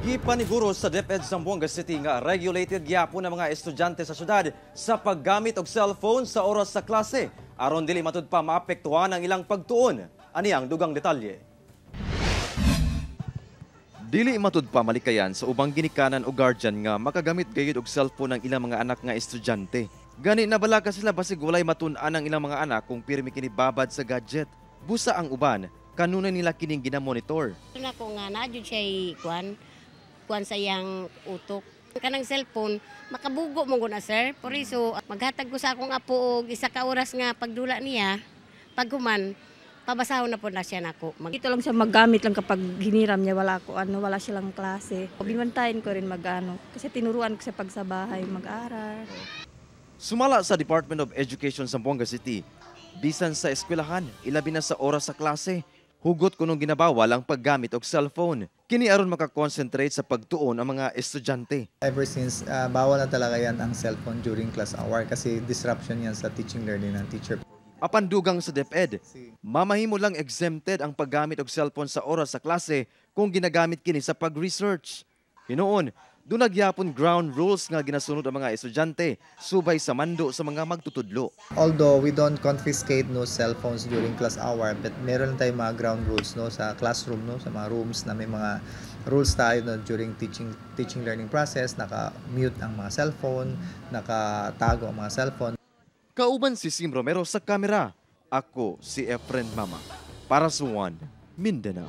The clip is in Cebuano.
Gipaniguro sa DepEd Zamboanga City nga regulated gyapon ang mga estudyante sa syudad sa paggamit og cellphone sa oras sa klase aron dili matud pa maapektuhan ang ilang pagtuon. Ani ang dugang detalye. Dili matud pa malikayan sa ubang ginikanan o guardian nga makagamit gayud og cellphone ang ilang mga anak nga estudyante. Gani nabalaka sila basig walay matun-an ang ilang mga anak kung pirmi kini babad sa gadget. Busa ang uban, kanunay nila kining ginamonitor. Nako nga na jud siya kuan kuan sa iyang utok. Kanang cellphone makabugo mo na, sir. Por eso maghatag ko sa akong apo og isa ka oras nga pagdula niya, paghuman pabasahon na po na siya nako. Dito lang siya maggamit lang kapag hiniram niya, wala ko ano, wala silang klase. Binantayan ko rin mag-ano kasi tinuruan ko sa pagsabahay mag-aral. Sumala sa Department of Education sa Zamboanga City, bisan sa eskwelahan, ilabi na sa oras sa klase, hugot kunong ginabawal ang paggamit og cellphone. Kini aron makakonsentrate sa pagtuon ang mga estudyante. Ever since, bawal na talaga yan ang cellphone during class hour kasi disruption yan sa teaching learning ng teacher. Apan dugang sa DepEd, mamahimo lang exempted ang paggamit og cellphone sa oras sa klase kung ginagamit kini sa pag-research. Hinuon, duna gyapon ground rules nga ginasunod ang mga estudyante subay sa mando sa mga magtutudlo. Although we don't confiscate no cell phones during class hour, but meron tayong mga ground rules, no, sa classroom, no, sa mga rooms na may mga rules tayo, no, during teaching teaching learning process, naka-mute ang mga cellphone, nakatago ang mga cellphone. Kauban si Sim Romero sa kamera. Ako si Efren Mama. Para sa One, Mindanao.